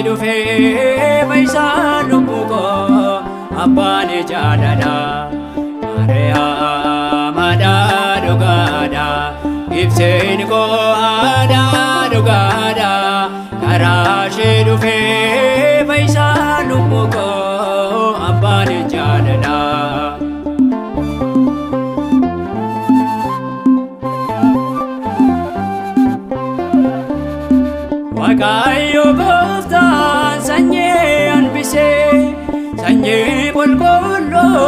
dhufee fayyisaan lubbuu koo abbaan jaalalaa. Maariyaam haadha dhugaadha ibseen koo haadha dhugaadha karaa ishee dhufee fayyisaan lubbuu koo abbaan jaalalaa. Waaqayyo gooftaan sanyii hanbisee sanyii qulqulluu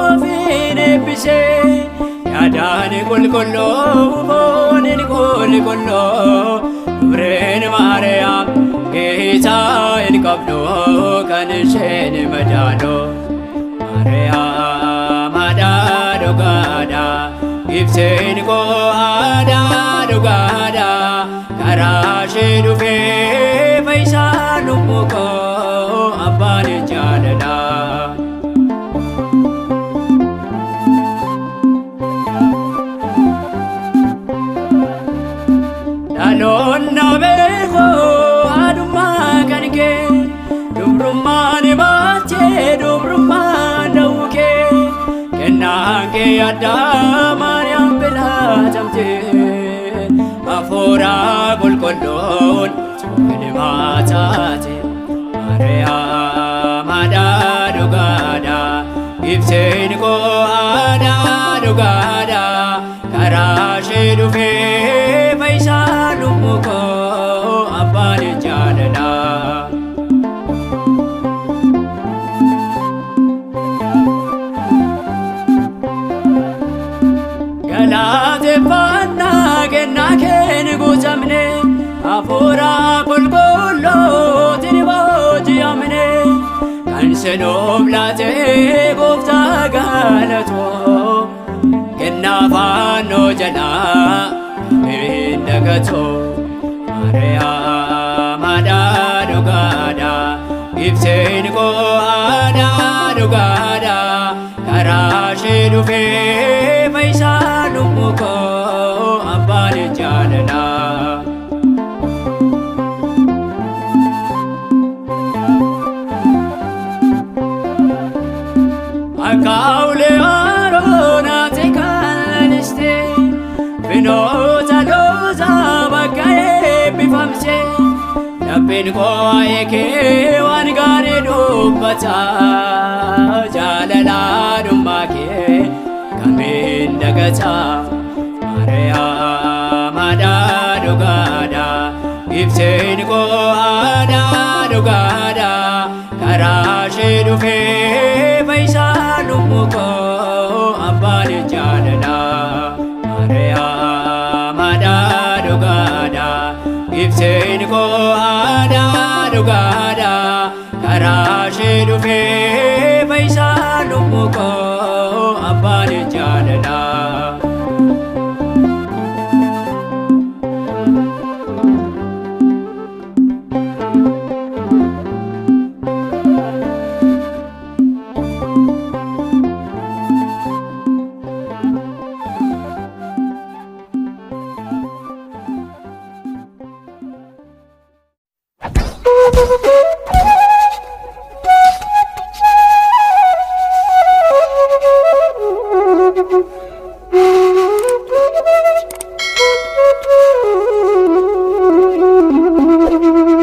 ofiin eebbisee yaadaan qulqulluu fooniin qulqulluu dubreen Maariyaam geetaa hin qabdu kan isheen madaalu. Maariyaam haadha dhugaadha ibseen koo haadha dhugaadha karaa ishee dhufee fayyisaa lubbuu koo abbaan jaalalaa. Dhaloonna beeku haadhummaa kan kee dubrummaan baachee dubrummaan da'uu kee kennaan kee addaa Maariyaam filaatamte hafuura qulqulluun ilmaa taate Maariyaam haadha dhugaadha ibseen koo haadha dhugaadha karaa ishee dhufee fayyisaa lubbuu koo abbaan jaalalaa. Galateeffannaa kennaa keen guutamne hafuura qulqulluutiin booji'amne kan sinuuf laatee gooftaa galatoo kennaa faannoo jalaa hin dagatoo Maariyaam haadha dhugaadha ibseen koo haadha dhugaadha karaa ishee dhufee fayyisaa lubbuu koo abbaan jaalalaa. Akka ulee Aroonaatti kan laliste finoota loosaa bakka eebbifamte lapheen koo waa'ee kee waan gaarii dubbata jaalalaadhummaa kee kamiin dagata Maariyaam haadha dhugaadha ibseen koo haadha dhugaadha karaa ishee dhufee fayyisaa lubbuu koo abbaan jaalalaa. Maariyaam haadha dhugaadha ibseen koo haadha dhugaadha karaa ishee dhufee fayyisaa lubbuu koo abbaan jaalalaa.